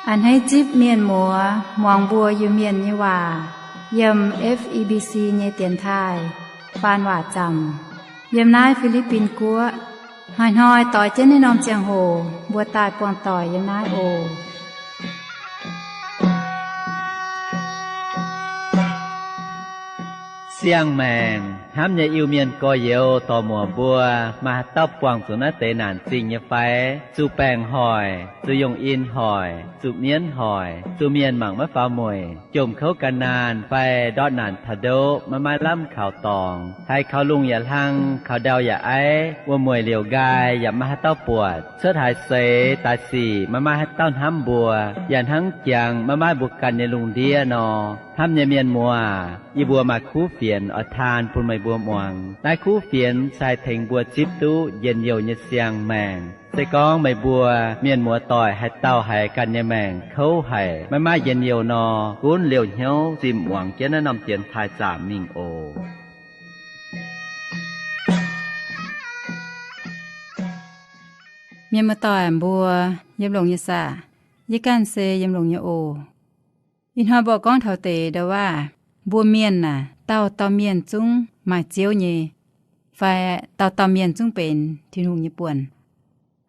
A'hneiv zipv mienh muoz muangx mbuo Iu-Mienh nyei waac yiem F E B C nyei dienx taaih faan waac zaamc yiem naaiv Fi^li^bin Guoqv. Hnoi-hnoi doix jienv naaiv norm ziangh hoc mbuo daaih buangh doic yiem naaiv oc. Siang-maengc hnamv nyei Iu-Mienh gorx-youz dorc-muoc mbuo, maaih haaix dauh buangh zuqc naaiv deix naanc zingh nyei fai? Zuqc baengc hoic, zuqc yungh in hoic, zuqc mienv hoic, zuqc mienh mangc maiv faaux mueic, jomc kouv gan naanh fai ndortv naanc taux ndoqv maiv maaih lamh kaux dorngx, haiz kaux lungh yaac hlang, kaux ndau yaac aiv, wuom-mueic liouc nqaai yaac maiv maaih haaix dauh buatc, cuotv haaix seix daaih sic maiv maaih haaix dauh hnamv mbuo, yaac hnangv jangx maiv maaih mbuo ganh nyei lungh ndiev nor. Hnamv nyei mienh muoz, yie mbuo maaih kuv fienx oix taan bun meih mbuo muangx. Naaiv kuv fienx se haih tengx mbuo zipv duqv njien-youh nyei siang-maengc. Se gorngv meih mbuo mienh muoz-doic haaix dauh haiz ganh nyei maengc kouv haic, maiv maaih njien-youh nor, gunv liouh hnyouv zimh muangx jienv naaiv norm dienx taaih zaamc mingh oc. Mienh muoz-doic mbuo, yiem longx nyei saah? Yie ganh se yiem longx nyei oc. Ih hnoi mbuo gorngv taux deix ndau-waav, mbuo mienh aah, dauh dauh mienh zungv maaih Ziouv nyei, fai dauh dauh mienh zungv benx Tin-Hungh nyei buonc.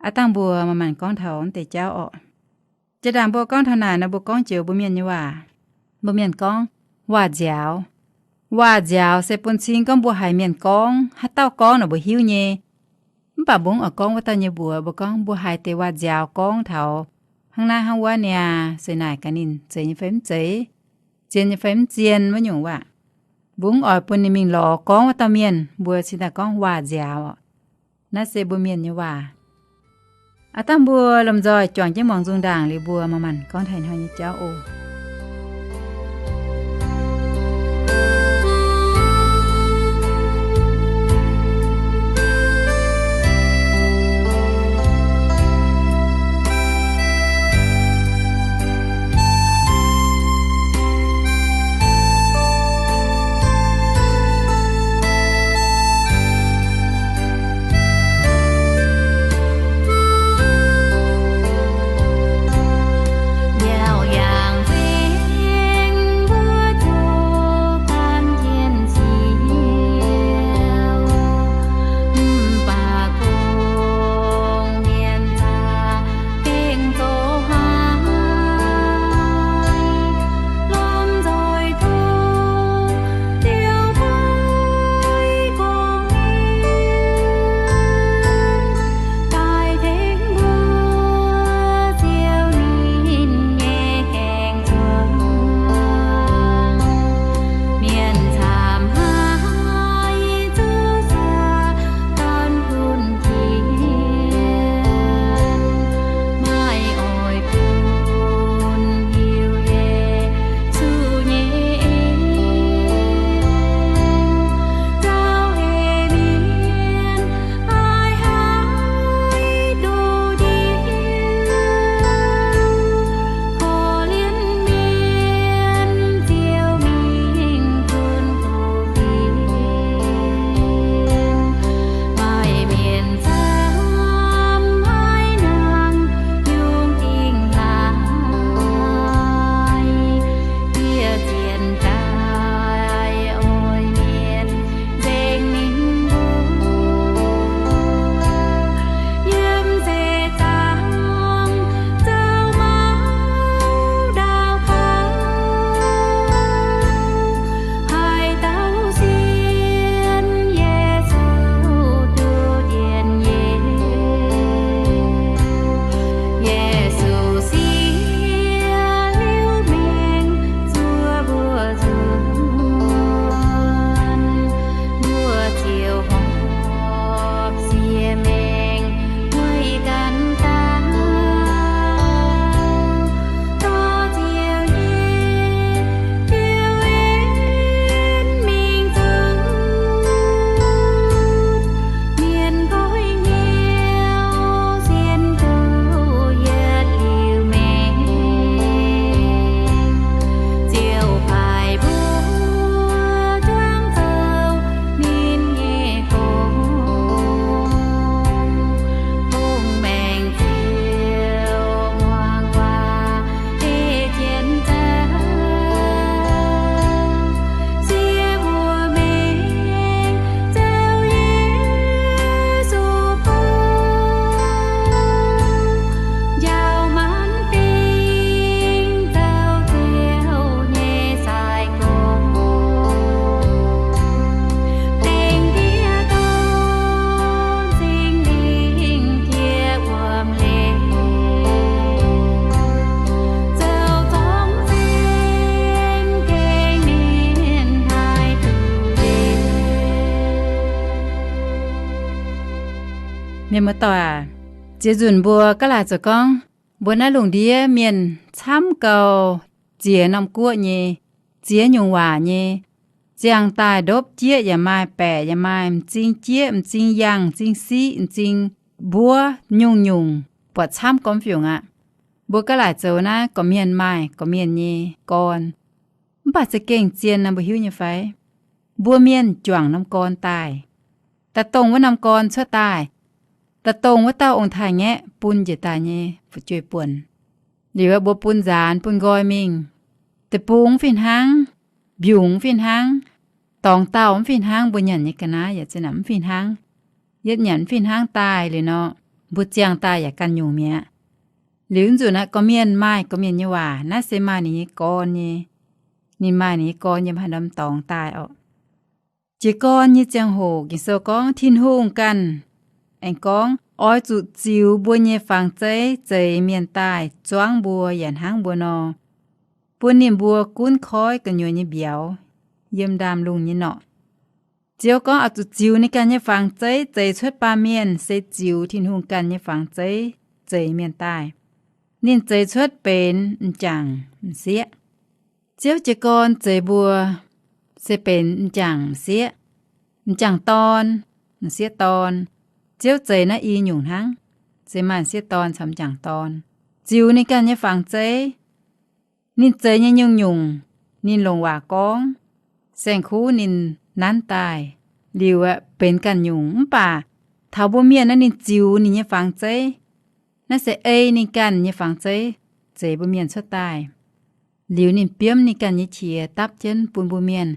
Aav dangh mbuo manc-manc gorngv taux wuov deix jauv orqc. Jaa-ndaangc mbuo gorngv taux naaic nor, mbuo gorngv joux mbuo mienh nyei waac. Mbuo mienh gorngv, waac-nziaaux. Waac-nziaaux se bun cing gorngv mbuo haiz mienh gorngv, haaix dauh gorngv naaic mbuo hiuv nyei. Mv baac mbuo mv oix gorngv wuov dauh nyei mbuox. Mbuo gorngv mbuo haiz deix waac-nziaaux gorngv taux hnangv naaiv hnangv wuov niaa, se naaic gaax ninh zeiz nyei fai mv zeiz, zien nyei fai mv zien, wuov nyungc waac. Mbuo mv oix bun ninh mingh lorz gorngv wuov dauh mienh, mbuo cingx daaih gorngv waac-nziaaux. Naaiv se mbuo mienh nyei waac. Aav dangh mbuo lomh nzoih juangc jienv muangx nzung ndaangc liuz, mbuo manc-manc gorngv taux ih hnoi nyei jauv oc. Muoz-doic aac, ziex nzunc mbuo gaav laaic zoux gorngv, mbuo naaiv lungh ndiev mienh camv gau, ziex norm guoqv nyei, ziex nyungc waac nyei, ziangh daaih ndopv jieqv yaac maaih, baeqc yaac maaih, m'zing jieqv, m'zing yangh, m'zing siqv, m'zing mbuov, nyungc-nyungc buatc camv gormx fiungc aqv. Mbuo gaav laaic zoux naaiv gorqv-mienh maaih gorqv-mienh nyei gorn. Mv baac za'gengh zien naaiv mbuo hiuv nyei fai? Mbuo mienh juangc norm gorn daaih, da'dongh wuov norm gorn cuotv daaih, da'dongh wuov dauh ong-taaix-ngaeqv bun njiec daaih nyei fu'jueiv buonc. Liuz mbuo bun nzaanx bun nqoi mingh, deic-bung mv fih hnangv, mbiungc mv fih hnangv, dorngx dauh mv fih hnangv, mbuo nyanc nyei ga'naaiv yaac za'gengh mv fih hnangv. Yietv nyanc mv fih hnangv daaih liuz nor, mbuo ziangh daaih yaac ganh nyungc mi'aqv. Liuz nzunc naaiv gorqv-mienh maaih gorqv-mienh nyei waac, naaiv se maaih ninh nyei gorn nyei. Ninh maaih ninh nyei gorn yiem haaix norm dorngx daaih orqc. Jiez gorn nyei ziangh hoc Ging-Sou gorngv Tin-Hungh ganh aengx gorngv oix zuqc ziux mbuo nyei fangx zeiv zeix mienh daaih zuangv mbuo yaac hnangv mbuo nor, bun ninh mbuo gunv koiv gu'nyuoz nyei mbiauz yiem ndaamv-lungh nyei norqc. Ziouv gorngv oix zuqc ziux ninh ganh nyei fangx zeiv zeix cuotv baamh mienh se ziux Tin-Hungh ganh nyei fangx zeiv zeix mienh daaih. Ninh zeix cuotv benx m'jangc m'sieqv. Ziouv jiez gorn zeix mbuo se benx m'jangc m'sieqv, m'jangc dorn, m'sieqv dorn. Ziouv zeix naaiv i nyungc hnangv, se maaih m'sieqv dorn caux m'jangc dorn. Ziux ninh ganh nyei fangx zeiv, ninh zeix nyei nyungc-nyungc, ninh longc waac gorngv, saeng-kuv ninh nanv daaih, liuz aeqv, benx ganh nyungc. Mv baac taux mbuo mienh naaiv ninh ziux ninh nyei fangx zeiv. Naaiv se ei ninh ganh nyei fangx zeiv zeix mbuo mienh cuotv daaih. Liuz ninh biomv ninh ganh nyei qiex dapv jienv bun mbuo mienh.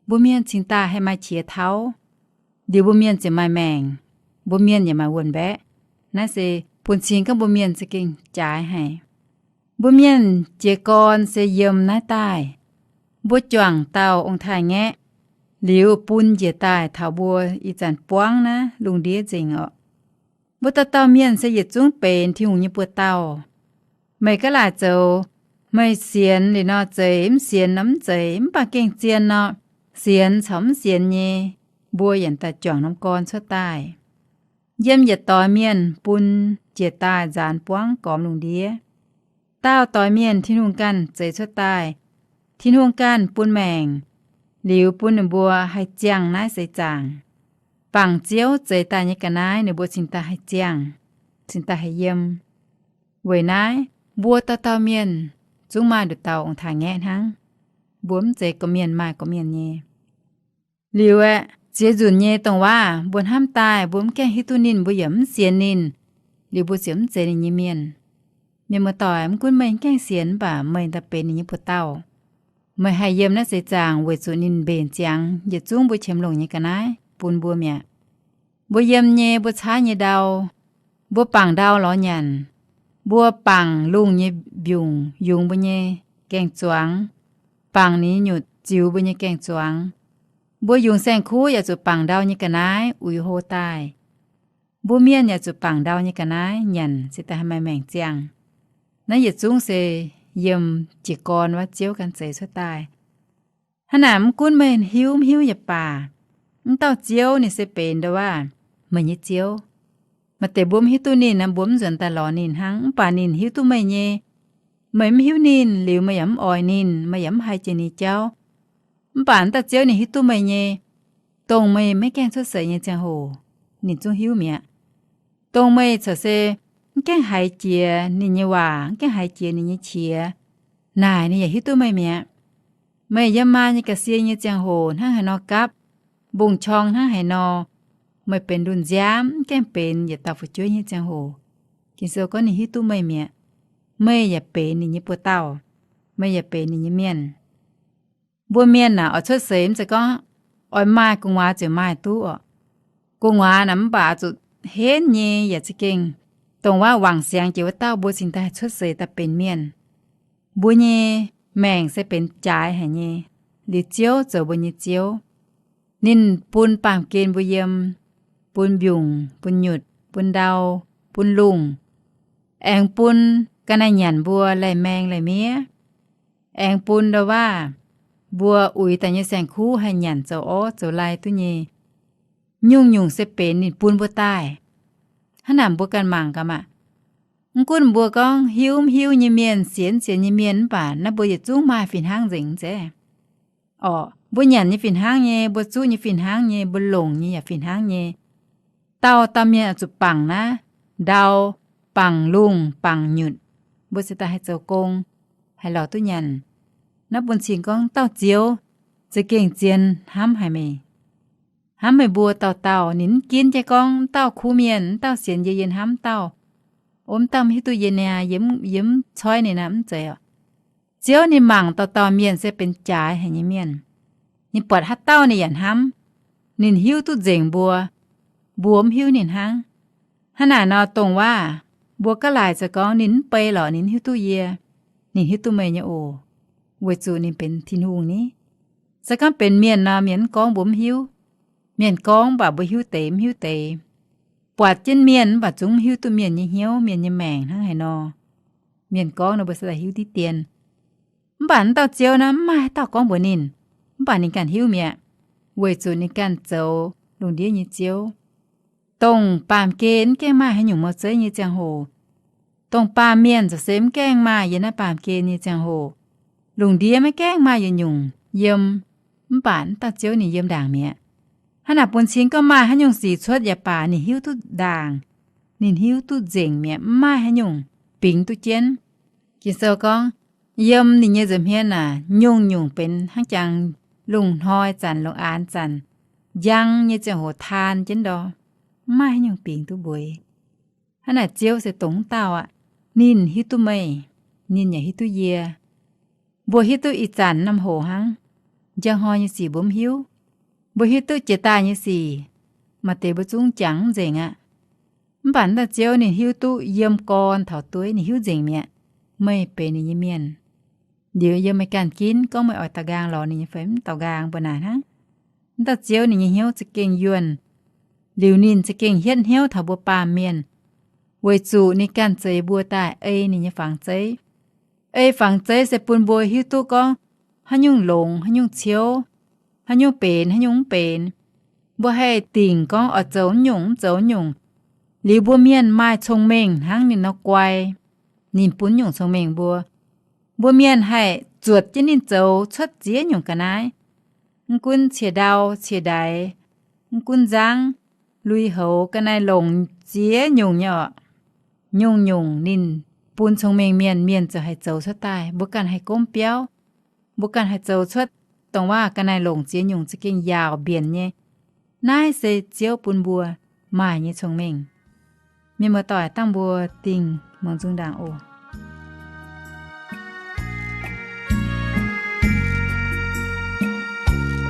Mbuo mienh cingx daaih haih maaih qiex tauv. Liuz mbuo mienh ziouc maaih maengc, mbuo mienh yaac maaih wuon-mbaeqc. Naaiv se bun cing gorngv mbuo mienh za'gengh jaaix haic. Mbuo mienh jiez gorn se yiem naaiv daaih. Mbuo juangc dauh ong-taaix-ngaeqv, liuz bun njiec daaih taux mbuo ih zanc buangv naaiv lungh ndiev nzengc orqc. Mbuo dauh dauh mienh se yietc zungv benx Tin-Hungh nyei buoz-dauh. Meih gaav laaic zoux, meih sienx liuz nor zeix, mv sienx nor mv zeix, mv baac gengh zien nor, sienx caux mv sienx nyei, mbuo yaac daaih juangc norm gorn cuotv daaih. Yiem yietc doix mienh bun njiec daaih nzaanx buangv gormx lungh ndiev. Daauh doix mienh Tin-Hungh ganh zeix cuotv daaih. Tin-Hungh ganh bun maengc, liuz bun ninh mbuo haih ziangh naaiv seix zaangc. Bangc Ziouv zeix daaih nyei ga'naaiv ninh mbuo cingx daaih haih ziangh, cingx daaih haih yiem. Weic naaiv mbuo dauh dauh mienh zungv maaih nduqc dauh ong-taaix-ngaeqv hnangv. Mbuo mv zeiz gorqv-mienh maaih gorqv-mienh nyei. Liuz aeqv, ziex nzunc nyei dongh waac mbuo hnamv daaih mbuo mv gaengh hiuv duqv ninh, mbuo yaac mv sienx ninh, liuz mbuo ziouc mv zeiz ninh nyei mienh. Mienh muoz-doic, mv gunv meih mv gaengh sienx mv baac meih daaih benx ninh nyei buoz-dauh. Meih haih yiem naaiv seix zaangc weic zuqc ninh mbenc ziangx yietc zungv mbuo qiemx longc nyei ga'naaiv bun mbuo mi'aqv. Mbuo yiem nyei, mbuo caaiv nyei ndau, mbuo bangc ndau lorz nyanc, mbuo bangc lungh nyei mbiungc yungz mbuo nyei gaeng-zuangx, bangc ninh nyutc ziux mbuo nyei gaeng-zuangx. Mbuo yungz saeng-kuv yaac zuqc bangc ndau nyei ga'naaiv uix hlo daaih. Mbuo mienh yaac zuqc bangc ndau nyei ga'naaiv nyanc cingx daaih haih maaih maengc ziangh. Naaiv yietc zungv se yiem jiez gorn wuov Ziouv ganh zeix cuotv daaih. Hnangv naaic mv gunv meih hiuv mv hiuv yaac baac, mv dauh Ziouv ninh se benx ndo waac meih nyei Ziouv. Maaih deix mbuo mv hiuv duqv ninh, mbuo mv nzuonx daaih lorz ninh hnangv. Mv baac ninh hiuv duqv meih nyei. Meih mv hiuv ninh liuz meih yaac mv oix ninh, meih yaac mv haiz jiex ninh jauv. Mv baac mv dauh Ziouv ninh hiuv duqv meih nyei. Dongh meih maiv gaengh cuotv seix nyei ziangh hoc, ninh zungv hiuv mi'aqv. Dongh meih corc se mv gaengh haiz jiex ninh nyei waac, mv gaengh haiz jiex ninh nyei qiex, naaic ninh yaac hiuv duqv meih mi'aqv. Meih yiem maa nyei ga'sie nyei ziangh hoc hnangv haaix nor gapv, mbong-qorng hnangv haaix nor, meih benx ndunh nziaamv mv gaengh benx yietc dauh fu'jueiv nyei ziangh hoc, Ging-Sou gorngv ninh hiuv duqv meih mi'aqv. Meih yaac benx ninh nyei buoz-dauh, meih yaac benx ninh nyei mienh. Mbuo mienh naaic oix cuotv seix mv zeiz gorngv oix maaih gu'nguaaz ziouc maaih duqv orqc. Gu'nguaaz naaic mv baac zuqc henv nyei yaac za'gengh dongh waac wangc siangx jiex wuov dauh mbuo cingx daaih cuotv seix daaih benx mienh. Mbuo nyei maengc se benx jaaix haic nyei, liuz Ziouv zoux mbuo nyei Ziouv. Ninh bun baamh gen mbuo yiem, bun mbiungc, bun nyutc, bun ndau, bun lungh, aengx bun ga'naaiv nyanc mbuo laih maeng laih miev, aengx bun ndo waac mbuo uix daaih nyei saeng-kuv haih nyanc zoux orv zoux lai duqv nyei. Nyungc-nyungc se benx ninh bun mbuo daaih. Hnangv naaic mbuo ganh mangc gaax maah! Mv gunv mbuo gorngv hiuv mv hiuv nyei mienh, sienx sienx nyei mienh, mv baac naaiv mbuo yietc zungv maaih fih hnangv nzengc zeiz. Orqc, mbuo nyanc nyei fih hnangv nyei, mbuo zuqv nyei fih hnangv nyei, mbuo longc nyei yaac fih hnangv nyei. Dauh dauh mienh oix zuqc bangc naaiv ndau, bangc lungh, bangc nyutc, mbuo se daaih haih zoux gong, haih lorz duqv nyanc. Naaiv bun cing gorngv dauh Ziouv za'gengh zien hnamv haic meih, hnamv meih mbuo dauh dauh. Ninh mv ginv jienv gorngv dauh kuv mienh, dauh sienx yie, yie hnamv dauh, o, dauh mv hiuv duqv yie niaa, yie mv, yie mv coiv ninh aqv, mv zeiz orqc. Ziouv ninh mangc dauh dauh mienh se benx jaaix haic nyei mienh. Ninh buatc haaix dauh ninh yaac hnamv, ninh hiuv duqv nzengc mbuo, mbuo mv hiuv ninh hnangv. Hnangv naaic nor, dongh waac mbuo gaav laaic zoux gorngv ninh mv bei lorqc, ninh mv hiuv duqv yie, ninh hiuv duqv meih nyei oc, weic zuqc ninh benx Tin-Hungh ni. Se gorngv benx mienh nor, mienh mv gorngv mbuo mv hiuv. Mienh gorngv mv baac mbuo hiuv deix mv hiuv deix. Buatc jienv mienh mv baac zungv mv hiuv duqv mienh nyei hnyouv, mienh nyei maengc hnangv haaix nor. Mienh gorngv nor mbuo se daaih hiuv diqv dien. Mv baac naaiv dauh Ziouv naaiv mv maaih haaix dauh gorngv mbuox ninh, mv baac ninh ganh hiuv mi'aqv, weic zuqc ninh ganh zoux lungh ndiev nyei Ziouv. Dongh baamh gen mv gaengh maaih haaix nyungc mouz zeiv nyei ziangh hoc, dongh baamh mienh zoux se mv gaengh maaih yiem naaiv baamh gen nyei ziangh hoc, lungh ndiev maiv gaengh maaih yietc nyungc yiem, mv baac naaiv dauh Ziouv ninh yiem ndaangc mi'aqv. Hnangv naaic bun cing gorngv maaih haaix nyungc sic cuotv yaac baac ninh hiuv duqv ndaangc, ninh hiuv duqv nzengc mi'aqv, mv maaih haaix nyungc bingx duqv jienv. Ging-Sou gorngv, yiem ninh nyei nza'hmien aah, nyungc-nyungc benx hnangv jangx lungh hnoi zanc, lungh aanx zanc, njang nyei ziangh hoc taan jienv ndor, mv maaih haaix nyungc bingx duqv mbueix. Hnangv naaic Ziouv se dongh wuov dauh aqv. Ninh hiuv duqv meih, ninh yaac hiuv duqv yie. Mbuo hiuv duqv ih zanc norm hoc hnangv. Njang hnoi nyei sic mbuo mv hiuv. Mbuo hiuv duqv jiex daaih nyei sic, maaih deix mbuo zungv jangx mv nzengc aqv. Mv baac naaiv dauh Ziouv ninh hiuv duqv yiem gorn taux dueiv, ninh hiuv nzengc mi'aqv. Meih benx ninh nyei mienh. Liuz yiem meih ganh ginv gorngv meih oix daux nqaang lorz ninh nyei fai mv daux nqaang mbuo naaic hnangv. Naaiv dauh Ziouv ninh nyei hnyouv za'gengh yuonh. Liuz ninh za'gengh hietv hnyouv taux mbuo baamh mienh, weic zuqc ninh ganh zeix mbuo daaih ei ninh nyei fangx zeiv. Ei fangx zeiv se bun mbuo hiuv duqv gorngv haaix nyungc longx, haaix nyungc ciouv, haaix nyungc benx, haaix nyungc mv benx. Mbuo haih dingc gorngv oix zoux nyungc mv zoux nyungc. Liuz mbuo mienh maaih cong-mengh hnangv ninh nor guai, ninh bun nyungc cong-mengh mbuo. Mbuo mienh haih zuotc jienv ninh zoux cuotv ziex nyungc ga'naaiv. Mv gunv cie-ndau, cie-ndaix, mv gunv nzangv, lui-houx, ga'naaiv-longc, ziex nyungc nyei orqc. Nyungc-nyungc ninh bun cong-mengh mienh, mienh ziouc haih zoux cuotv daaih. Mbuo ganh haih gomv biauv, mbuo ganh haih zoux cuotv dongh waac ga'naaiv-longc ziex nyungc za'gengh yaauc mbienc nyei. Naaiv se Ziouv bun mbuo maaih nyei cong-mengh. Mienh muoz-doic, dangh mbuo dingh muangx nzung ndaangc oc.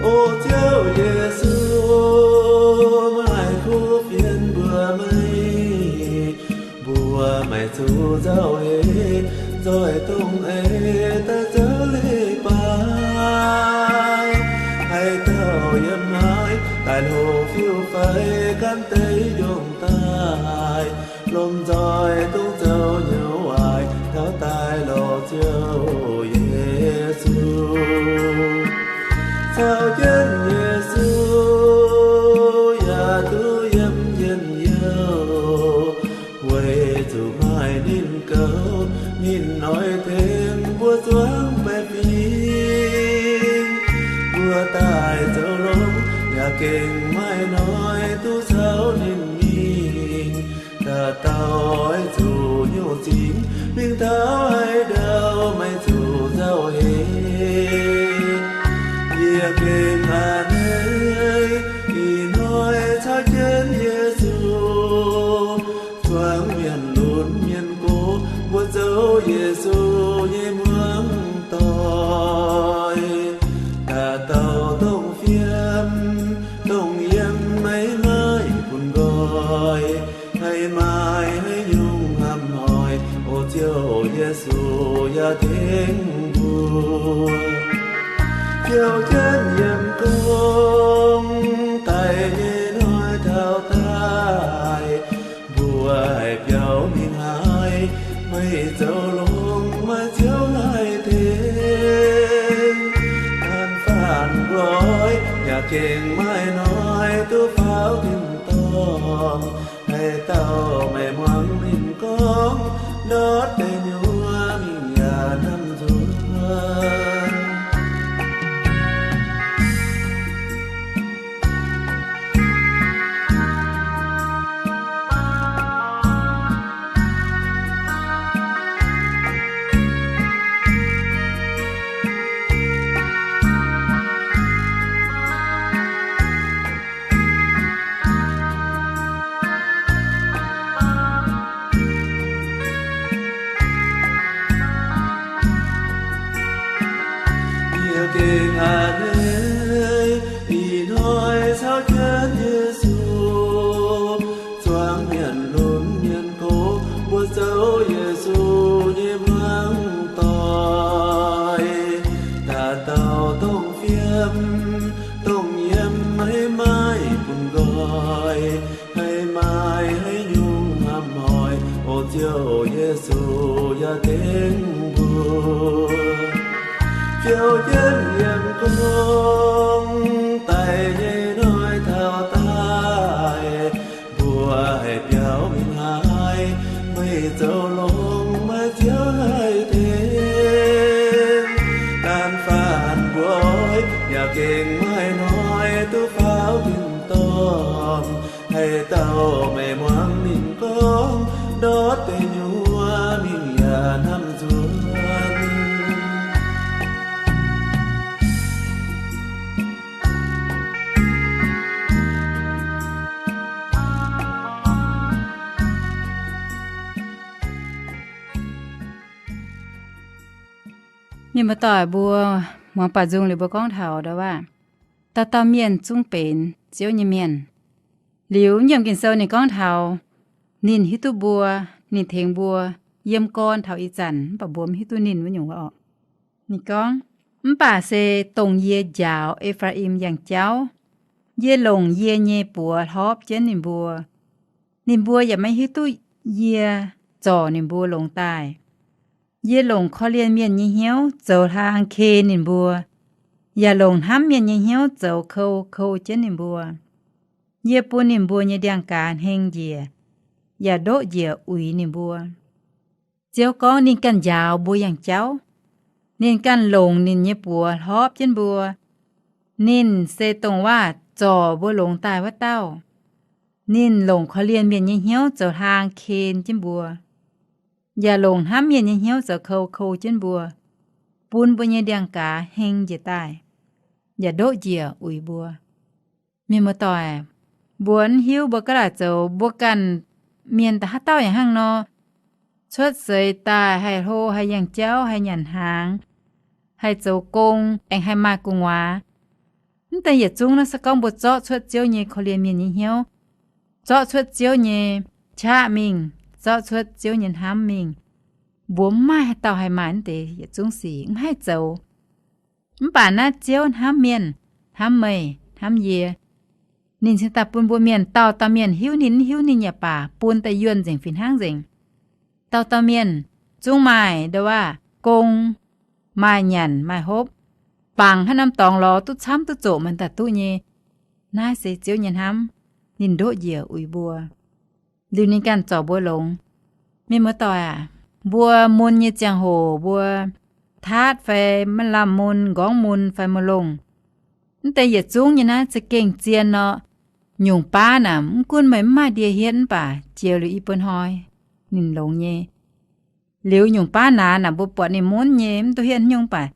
O Ziouv Yesu, maaih kuv fienx mbuox meih, mbuox meih zuqc nzauh heix, nzoih dongh eix daaih zoux leiz-baaix. Haaix dauh yiem naaiv daaih hlo fiuv-faix, gan deix njongc daaih, lomh nzoih dongh zoux nyei waaic, taux daaih lorz Ziouv Yesu. Caux jienv Yesu yaac duqv yiem njien-youh, weic zuqc maaih ninh goux, ninh oix tengx mbuo zuangx baeqc fingx. Mbuo daaih zoux longx yaac gengh maaih hnoi duqv caux ninh mingh. Dauh dauh oix zuqc nyungc zingx mingh taux haaix ndau, maiv zuqc nzauh heix. Yie gengh a'hneiv ih hnoi caux jienv Yesu, zuangx mienh lunx mienh gox, mbuo zoux Yesu nyei muangx doic. Dauh dauh dongh fiem dongh yiem maiv maaih bun nqoi, haih maaih haaix nyungc hnamv hnoi, o Ziouv Yesu yaac tengx mbuo. Ziouv jienv yiem gong daic nyei hnoi taux daaih, mbuo haih biaux mingh haaix, meih zoux longx maaih Ziouv haih tengx. An faanh nqoi yaac gengh maaih hnoi duqv faaux tin-dorngh. Haaix dauh meih muangx ninh gorngv, ndortv deic-nyuoqc mingh yaac hnamv nzuonx. Yie gengh a'hneiv ih hnoi caux jienv Yesu, zuangx mienh lunx mienh gox mbuo zoux Yesu nyei hmuangv doic. Dauh dauh dongh fiem dongh yiem, haiz maaih bun nqoi, haiz maaih haaix nyungc hnamv hnoi, o Ziouv Yesu yaac tengx mbuo. Fiou jienv yiem gorngv daic nyei hnoi taux daaih, mbuo haih biaux mingh haaix, meih zoux longx maiv Ziouv haih tengx. Daan faanh mbuo oix yaac gengh maaih hnoi duqv faaux tin-dorngh. Haaix dauh meih muangx ninh gorngv, ndortv deic-nyuoqc mingh yaac hnamv nzuonx. Mienh muoz-doic mbuo, muangx baaux nzung liuz mbuo gorngv taux ndau waac, dauh dauh mienh zungv benx Ziouv nyei mienh. Liuz Nyiemc Ging-Sou ninh gorngv taux ninh hiuv duqv mbuo, ninh tengx mbuo yiem gorn taux ih zanc, mv baac mbuo mv hiuv duqv ninh wuov nyungc wuov orqc. Ninh gorngv, mv baac se dongh yie njaaux E^faa^im yangh jauv, yie longc yie nyei buoz hlorpv jienv ninh mbuo. Ninh mbuo yaac maiv hiuv duqv yie zorc ninh mbuo longx daaih. Yie longc korv-lienh mienh nyei hnyouv zoux hlaang ken ninh mbuo, yaac longc hnamv mienh nyei hnyouv zoux kou kou jienv ninh mbuo. Yie bun ninh mbuo nyei ndiangx-gaaz hneng njiec, yaac ndoqv njiec uix ninh mbuo. Ziouv gorngv ninh ganh njaaux mbuo yangh jauv. Ninh ganh longc ninh nyei buoz hlorpv jienv mbuo. Ninh se dongh waac zorc mbuo longx daaih wuov dauh. Ninh longc korv-lienh mienh nyei hnyouv zoux hlaang ken jienv mbuo, yaac longc hnamv mienh nyei hnyouv zoux kou kou jienv mbuo, bun mbuo nyei ndiangx-gaaz hneng njiec daaih, yaac ndoqv njiec uix mbuo. Mienh muoz-doic, mbuo mv hiuv mbuo gaav laaic zoux, mbuo ganh mienh da'haav dauh yaac hnangv nor, cuotv seix daaih haih hlo, haih yangh jauv, haih nyanc hnaangx, haih zoux gong, aengx haih maaih gu'nguaaz. Mv deix yietc zungv naaiv se gorngv mbuo zorqv cuotv Ziouv nyei korv-lienh mienh nyei hnyouv, zorqv cuotv Ziouv nyei qaqv mingh, zorqv cuotv Ziouv nyei hnamv mingh, mbuo mv maaih haaix dauh haih maaih mv deix yietc zungv sic, mv haih zoux. Mv baac naaiv Ziouv hnamv mienh, hnamv meih, hnamv yie. Ninh cingx daaih bun mbuo mienh dauh dauh mienh hiuv ninh, mv hiuv ninh yaac baac, bun daaih yuonh nzengc fih hnangv nzengc. Dauh dauh mienh zungv maaih ndo waac gong, maaih nyanc maaih hopv, bangc haaix norm dorngx lorz duqv camv duqv zoqc maaih daaih duqv nyei. Naaiv se Ziouv nyei hnamv, ninh ndoqv njiec uix mbuo. Liuz ninh ganh zorc mbuo longx. Mienh muoz-doic aac, mbuo mun nyei ziangh hoc mbuo taatv fai maiv lamh mun, nqorngv mun fai mun longh, mv deix yietc zungv nyei naaiv za'gengh zien nor. Nyungc baav naaic mv gunv meih mv maaih ndie hietv mv baac jiex liuz i buo hnoi ninh longx nyei. Liuz nyungc baav naaic naaic mbuo buatc ninh mun nyei mv duqv hietv nyungc, mv baac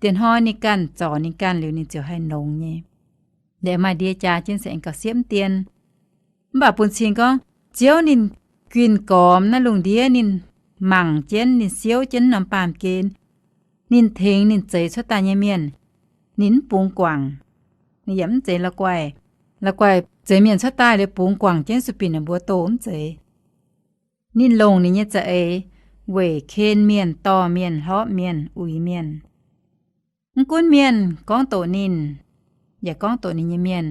dieh hnoi ninh ganh zorc ninh ganh liuz ninh ziouc haih longx nyei. Liuz maaih ndie jaa jienv se aengx gauh siepv mv dien. Mv baac bun cing gorngv Ziouv ninh gunv gormx naaiv lungh ndiev, ninh mangc jienv, ninh siouv jienv norm baamh gen. Ninh tengx ninh zeix cuotv daaih nyei mienh, ninh mv bungx guangc. Ninh yaac mv zeiz la'guaih, la'guaih zeix mienh cuotv daaih liuz bungx guangc jienv sueih binc ninh mbuo doh, mv zeiz. Ninh longc ninh nyei za'eix weic ken mienh, dorh mienh, hlorpv mienh, uix mienh. Mv gunv mienh gorngv doqc ninh, yaac gorngv doqc ninh nyei mienh,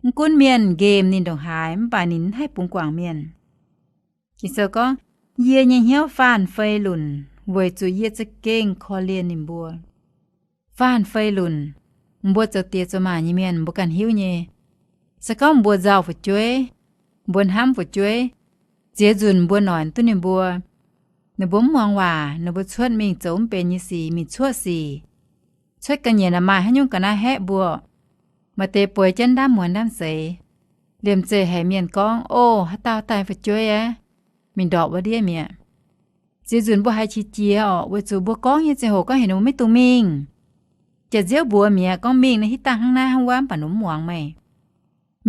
mv gunv mienh nqemh ninh ndongc haaix, mv baac ninh mv haih bungx guangc mienh. Ging-Sou gorngv, yie nyei hnyouv faanh fei lunc weic zuqc yie za'gengh korv-lienh ninh mbuo. Faanh fei lunc, mbuo zoux diex zoux maac nyei mienh mbuo ganh hiuv nyei. Se gorngv mbuo nzauh fu'jueiv, mbuo hnamv fu'jueiv, ziex nzunc mbuo noic duqv ninh mbuo, ninh mbuo mv muangx waac, ninh mbuo cuotv mingh zoux mv benx nyei sic, mingh cuotv sic, cuotv ga'nyiec naaic maaih haaix nyungc ga'naaiv haeqv mbuo, maaih deix bueix jienv ndaamv muonz ndaamv seix, liemh zeih haiz mienh gorngv, Ov, haaix dauh daaih fu'jueiv aqv, mingh ndorpc wuov ndiev mi'aqv. Ziex nzunc mbuo haiz qiex jiez orqc, weic zuqc mbuo gorngv nyei ziangh hoc gorngv heuc ninh mbuo maiv dungx mingh. Jaax-nziouv mbuox mi'aqv, gorngv mingh naaiv hitv dangh hnangv naaiv hnangv wuov, mv baac ninh mbuo mv muangx meih.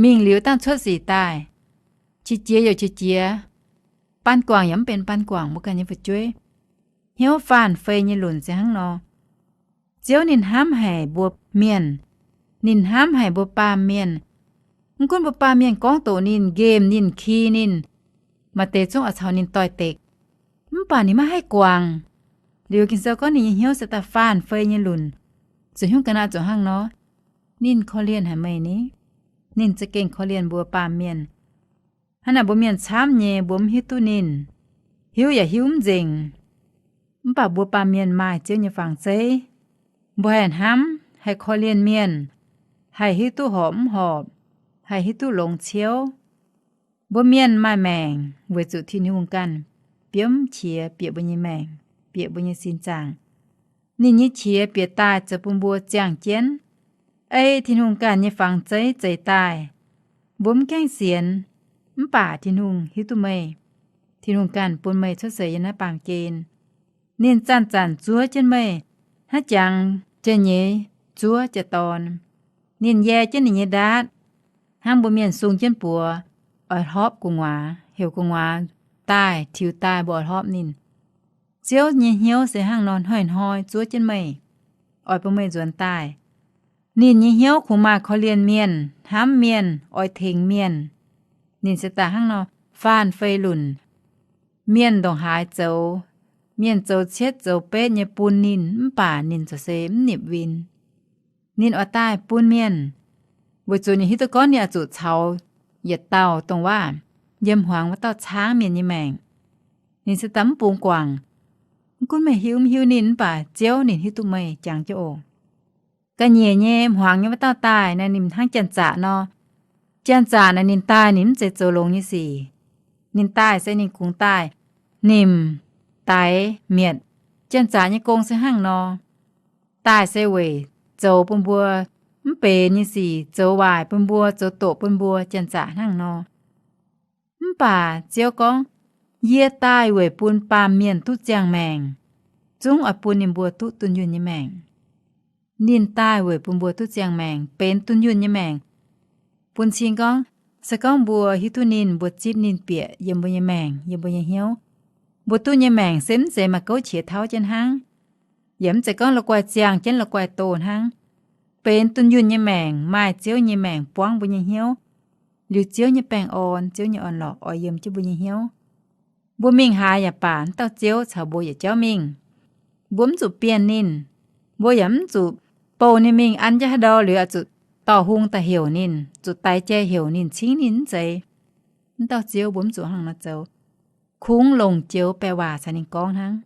Mingh liuz dangh cuotv sic daaih, qiex jiez youc qiex jiez, baan guangc yaac mv benx baan guangc mbuo ganh nyei fu'jueiv. Hnyouv faanh fei nyei lunc se hnangv nor. Ziouv ninh hnamv haic mbuo mienh. Ninh hnamv haic mbuo baamh mienh. Mv gunv mbuo baamh mienh gorngv doqc ninh, nqemh ninh, ki ninh, maaih deix zungv oix caux ninh doix-dekc, mv baac ninh maiv haih guangc. Liuz Ging-Sou gorngv ninh nyei hnyouv se daaih faanh fei nyei lunc. Zuqc hnyouv ga'naaiv zuqc hnangv nor. Ninh korv-lienh haic meih ni. Ninh za'gengh korv-lienh mbuo baamh mienh. Hnangv naaic mbuo mienh camv nyei mbuo mv hiuv duqv ninh, hiuv yaac hiuv mv nzengc. Mv baac mbuo baamh mienh maaih Ziouv nyei fangx zeiv. Mbuo haih hnamv, haih korv-lienh mienh, haih hiuv duqv horpc mv horpc, haih hiuv duqv longx ciouv. Mbuo mienh maaih maengc weic zuqc Tin-Hungh ganh biomv qiex bieqc mbuo nyei maengc, bieqc mbuo nyei sin zaangc. Ninh nyei qiex bieqc daaih zoux bun mbuo ziangh jienv. Ei Tin-Hungh ganh nyei fangx zeiv zeix daaih. Mbuo mv gaengh sienx, mv baac Tin-Hungh hiuv duqv meih. Tin-Hungh ganh bun meih cuotv seix yiem naaiv baamh gen. Ninh zanc-zanc zuov jienv meih, hnangv jangx jiex nyeiz zuov jiex dorn. Ninh yie jienv ninh nyei ndaatv, hnangv mbuo mienh sung jienv buoz, oix hlorpv gu'nguaaz, heuc gu'nguaaz daaih, tiux daaih mbuo oix hlorpv ninh. Ziouv nyei hnyouv se hnangv nor hnoi-hnoi zuov jienv meih, oix bun meih nzuonx daaih. Ninh nyei hnyouv kungx maaih korv-lienh mienh, hnamv mienh, oix tengx mienh. Ninh se daaih hnangv nor faanh fei lunc. Mienh ndongc haaix zoux, mienh zoux cietv zoux betv nyei bun ninh, mv baac ninh zoux se mv nipc win. Ninh oix daaih bun mienh, weic zuqc ninh hiuv duqv gorngv ninh oix zuqc caux yietc dauh dongh waac yiem hmuangx wuov dauh caangv mienh nyei maengc. Ninh se daaih mv bungx guangc. Mv gunv meih hiuv mv hiuv ninh, mv baac Ziouv ninh hiuv duqv meih jangx jienv oc. Ga'nyiec nyei hmuangx nyei wuov dauh daaih naaic ninh hnangv janx-zaqc nor. Janx-zaqc naaic ninh daaih ninh mv zeiz zoux longx nyei sic. Ninh daaih se ninh kungx daaih nimc, daix, mietc. Janx-zaqc nyei gong se hnangv nor. Daaih se weic zoux bun mbuo mv benx nyei sic, zoux waaic bun mbuo, zoux doqc bun mbuo, janx-zaqc hnangv nor. Mv baac Ziouv gorngv, yie daaih weic bun baamh mienh duqv ziangh maengc, zungv oix bun ninh mbuo duqv dunh yunh nyei maengc. Ninh daaih weic bun mbuo duqv ziangh maengc, benx dunh yunh nyei maengc. Bun cing gorngv, se gorngv mbuo hiuv duqv ninh, mbuo zipv ninh bieqc yiem mbuo nyei maengc, yiem mbuo nyei hnyouv, mbuo duqv nyei maengc se mv zeiz maaih gouv qiex tauv jienv hnangv, yaac mv zeiz gorngv la'guaih ziangh jienv la'guaih doh hnangv. Benx dunh yunh nyei maengc, maaih Ziouv nyei maengc buangv mbuo nyei hnyouv. Liuz Ziouv nyei baengh orn, Ziouv nyei orn-lorqc oix yiem jienv mbuo nyei hnyouv. Mbuo mingh haaix yaac baac, mv dauh Ziouv caux mbuo yietc jauv mingh. Mbuo mv zuqc bienh ninh. Mbuo yaac mv zuqc bouh ninh mingh an jienv haaix ndau liuz oix zuqc dorh hung daaih heuc ninh, zuqc daix jai heuc ninh, cingv ninh, mv zeiz. Mv dauh Ziouv mbuo mv zuqc hnangv nor zoux. Kungx longc joux baeqc waac caux ninh gorngv hnangv.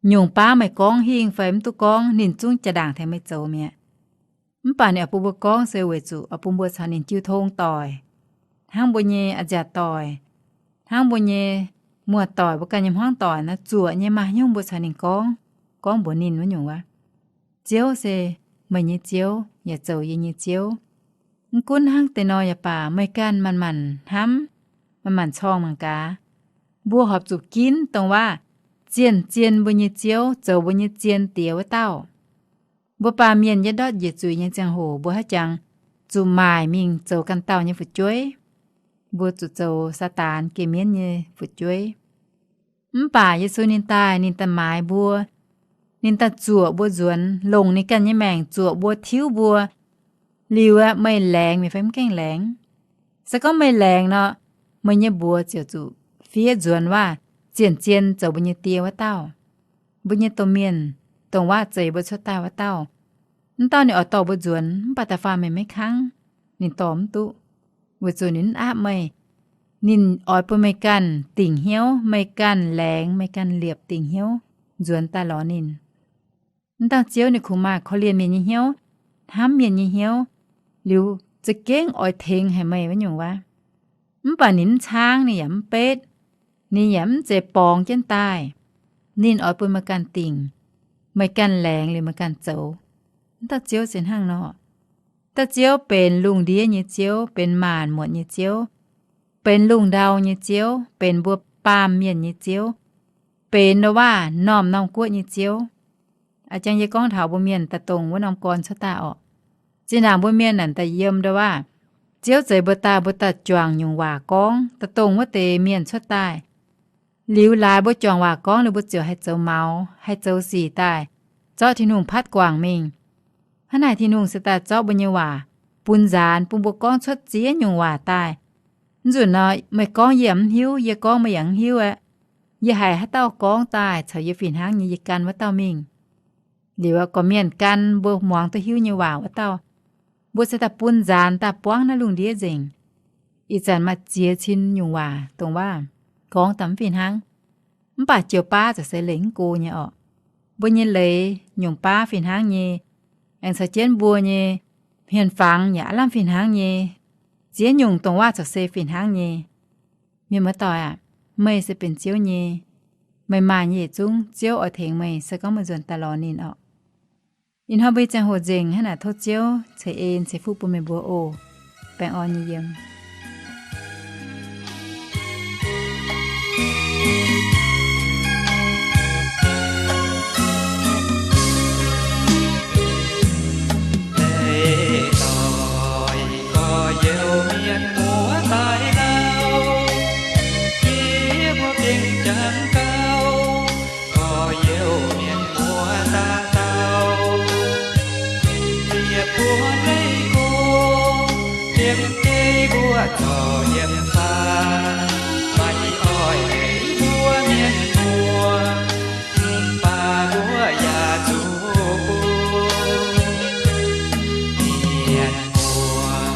Nyungc baav meih gorngv hingh fai mv duqv gorngv, ninh zungv jaa-ndaangc tengx meih zoux mi'aqv. Mv baac ninh oix bun mbuo gorngv se weic zuqc oix bun mbuo caux ninh jiu tong doic, hnangv mbuo nyei a'nziaauc doic, hnangv mbuo nyei muoz-doic, mbuo ganh nyei hmuangv doic naaiv, zuoqc nyei maaih haaix nyungc mbuo caux ninh gorngv, gorngv mbuox ninh wuov nyungc wuov. Ziouv se meih nyei Ziouv yaac zoux yie nyei Ziouv. Mv gunv hnangv deix nor yaac baac, meih ganh manc-manc hnamv, manc-manc corng mangc gaax. Mbuo horpc zuqc ginv dongh waac zienh zien mbuo nyei Ziouv, zoux mbuo nyei zien diex wuov dauh. Mbuo baamh mienh yiem ndortv njiec zuiz nyei ziangh hoc mbuo haaix jangx zuqc maaic mingh zoux ganh dauh nyei fu'jueiv. Mbuo zuqc zoux Saadaan, geh mienv nyei fu'jueiv. Mv baac Yesu ninh daaih, ninh daaih maaiz mbuo, ninh daaih zuoqc mbuo nzuonx, longc ninh ganh nyei maengc zuoqc mbuo, tiuv mbuo. Liuz aqv, meih laengz mi'aqv fai mv gaengh laengz? Se gorngv meih laengz nor, meih nyei mbuox ziouc zuqc fiev nzuonx waac zienh zien zoux mbuo nyei die wuov dauh, mbuo nyei domh mienh, dongh waac zeix mbuo cuotv daaih wuov dauh. Mv dauh ninh oix dorh mbuo nzuonx, mv baac da'faanh meih maiv kangv, ninh dorh mv duqv, weic zuqc ninh mv aapv meih. Ninh oix bun meih ganh dingc hnyouv, meih ganh laengz, meih ganh liepc dingc hnyouv nzuonx daaih lorz ninh. Mv dauh Ziouv ninh kungx maaih korv-lienh mienh nyei hnyouv, hnamv mienh nyei hnyouv, liuz za'gengh oix tengx haic meih wuov nyungc waac. Mv baac ninh mv caangv, ninh yaac mv betv, ninh yaac mv zeiz borngz jienv daaih. Ninh oix bun meih ganh dingc, meih ganh laengz liuz meih ganh zoux. Mv dauh Ziouv se hnangv nor. Dauh Ziouv benx lungh ndiev nyei Ziouv, benx maanc muotc nyei Ziouv, benx lungh ndau nyei Ziouv, benx mbuo baamh mienh nyei Ziouv, benx ndo waac norm-norm guoqv nyei Ziouv. A'jang yie gorngv taux mbuo mienh daaih dongh wuov norm gorn cuotv daaih orqc. Zinh ndaangc mbuo mienh naaic daaih yiem ndo waac, Ziouv zeix mbuo daaih, mbuo daaih juangc nyungc waac gorngv daaih dongh wuov deix mienh cuotv daaih. Liuz laaix mbuo juangc waac gorngv liuz mbuo ziouc haih zoux maux, haih zoux sic daaih, zorqv Tin-Hungh patv guangc mingh. Hnangv naaic Tin-Hungh se daaih zorqv mbuo nyei waac bun nzaanx, bun mbuo gorngv cuotv ziex nyungc waac daaih. Mv nzunc nor, meih gorngv yie yaac mv hiuv, yie gorngv meih yaac mv hiuv aqv. Yie haiz haaix dauh gorngv daaih caux yie fih hnangv nyei, yie gan wuov dauh mingh. Liuz gorqv-mienh gan mbuo muangx duqv hiuv nyei waac wuov dauh, mbuo se daaih bun nzaanx daaih buangv naaiv lungh ndiev nzengc. Ih zanc maaih ziex cin nyungc waac dongh waac gorngv daaih mv fih hnangv. Mv baac jiu-baav ziouc se lengc mv go nyei orqc. Mbuo nyei leiz nyungc baav fih hnangv nyei, aengx caux jienv mbuo nyei hmien-fangx yaac aav lamh fih hnangv nyei. Ziex nyungc dongh waac ziouc se fih hnangv nyei. Mienh muoz-doic aac, meih se benx Ziouv nyei. Meih maaih nyei yietc zungv, Ziouv oix tengx meih se gorngv meih nzuonx daaih lorz ninh orqc. Ih hnoi mbuo nyei ziangh hoc nzengc hnangv naaic, tov Ziouv ceix en ceix fuqv bun meih mbuo oc. Baengh orn nyei yiem. Deix doic gorx-youz mienh muoz daaih lauh, yie mbuo gengh jangx gau, gorx-youz mienh muoz dauh dauh. Ziepc buo meiv go, yiem jeiv mbuo zorc yiem faah, maiv oix eix mbuo mienh muoz, mv baac mbuo yaac zuqc bun mienh muoz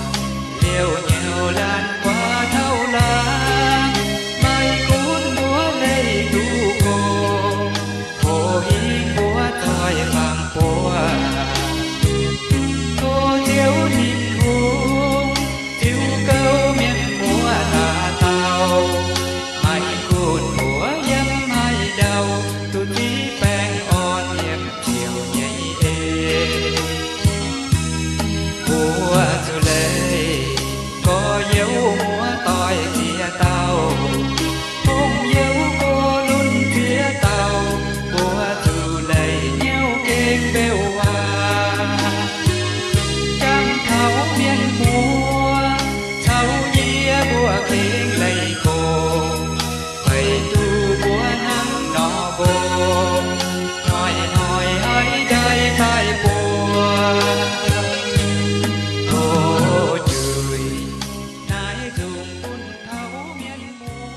liouh nyouc laanh guaax taux laanh, maiv gunv mbuo leih duqv gox, hoc hingv mbuo zoih fangx buoz. Tov Ziouv Tin-Hungh ziux gouv mienh muoz dauh dauh, maiv gunv mbuo yiem haaix ndau, duqv ziqv baengh orn yiem ziouc nyei eix. Mbuo zuqc leih gorx-youz muoz-doic ziex dauh, hungh youz go lunx ziex dauh, mbuo zuqc leih hnyouv gengh beuv waac. Jangx taux mienh muoz caux yie mbuo gengh leih gox, weic zuqc mbuo hnangv nor mbuo hnoi-hnoi haiz njaih daaih mbuo loz-juic naaiv nzungh bun taux mienh muoz.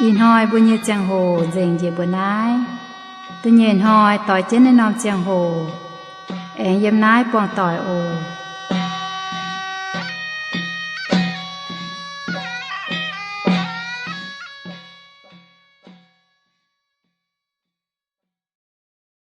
Ih hnoi mbuo nyei ziangh hoc nzengc njiec mbuo naaiv. Da'nyeic hnoi doix jienv naaiv norm ziangh hoc aengx yiem naaiv buangh doic oc.